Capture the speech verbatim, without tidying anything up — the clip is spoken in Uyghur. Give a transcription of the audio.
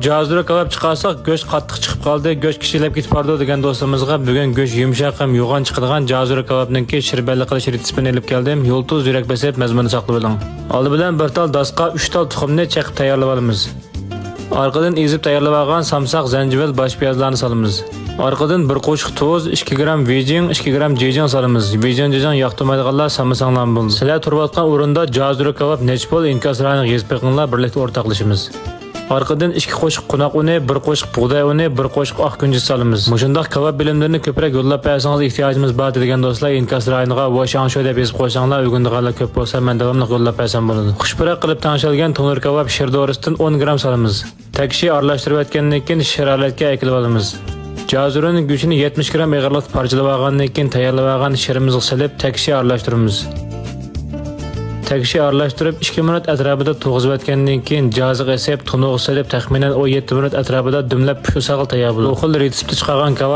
جازۇرا كاۋاپ چىقارساق، گۆش قاتتىق چىقىپ قالدى، گۆش كىشىلەپ كېتىپ بارىدۇ دېگەن دوستلىرىمىزغا بۈگۈن گۆش يۇمشاق ھەم يوغان چىقىدىغان جازۇرا كاۋاپنىڭكى شىر بەللى قىلىش رېتسېپىنى ئېلىپ كەلدىم. يۇلتۇز يۈرەك بېسىپ مەزمۇننى ساقلىۋېلىڭ. ئالدى بىلەن بىر تال داسقا ئۈچ تال تۇخۇمنى چېقىپ تەييارلىۋالىمىز. ئارقىدىن ئېزىپ تەييارلىۋالغان سامساق، زەنجىۋىل، باش پىيازلارنى سالىمىز. ئارقىدىن بىر قوشۇق تۇز، ئىككى گرام ۋېجىڭ، ئىككى گرام جېجىڭ سالىمىز. ۋېجىڭ جېجىڭ ياقتۇرمايدىغانلار سالمىساڭلارمۇ بولىدۇ. سىلەر تۇرۇۋاتقان ئورۇندا جازۇرا كاۋاپ نەچچە پول، ئىنكاس رايىنىغا يېزىپ بېقىڭلار، بىرلىكتە ئورتاقلىشىمىز. ئارقىدىن ئىككى قوشۇق قوناق ئۇنى، بىر قوشۇق بۇغداي ئۇنى، بىر قوشۇق ئاق كۈنجۈت سالىمىز. مۇشۇنداق كاۋاپ بىلىملىرىنى كۆپرەك يوللاپ بەرسىڭىز، ئېھتىياجىمىز بار دېگەن دوستلار ئىنكاس رايىنىغا ۋوشاڭشۇ دەپ يېزىپ قويساڭلار، ئۆگىنىدىغانلار كۆپ بولسا، مەن داۋاملىق يوللاپ بەرسەم بولىدۇ. خۇش پۇراق قىلىپ تەڭشەلگەن تونۇر كاۋاپ شىر دورىسىدىن ئون گرام سالىمىز. تەكشى ئارىلاشتۇرۇۋەتكەندىن كېيىن شىر ھالەتكە ئەكېلىۋالىمىز. جازۇرىنىڭ گۆشىنى يەتمىش گرام ئېغىرلىقتا پارچىلىۋالغاندىن كېيىن تەييارلىۋالغان شىرىمىزغا سېلىپ تەكشى ئارىلاشتۇرىمىز. تەكشى ئارىلاشتۇرۇپ، ئىككى مىنۇت ئەتراپىدا توغرىزىۋەتكەندىن كېيىن جازىغا ئېسىپ، تونۇرغا سېلىپ، تەخمىنەن ئون يەتتە مىنۇت ئەتراپىدا دۈملەپ پىشۇرساقلا تەييار بولىدۇ. بۇ خىل رېتسېپتە چىقارغان كاۋاپ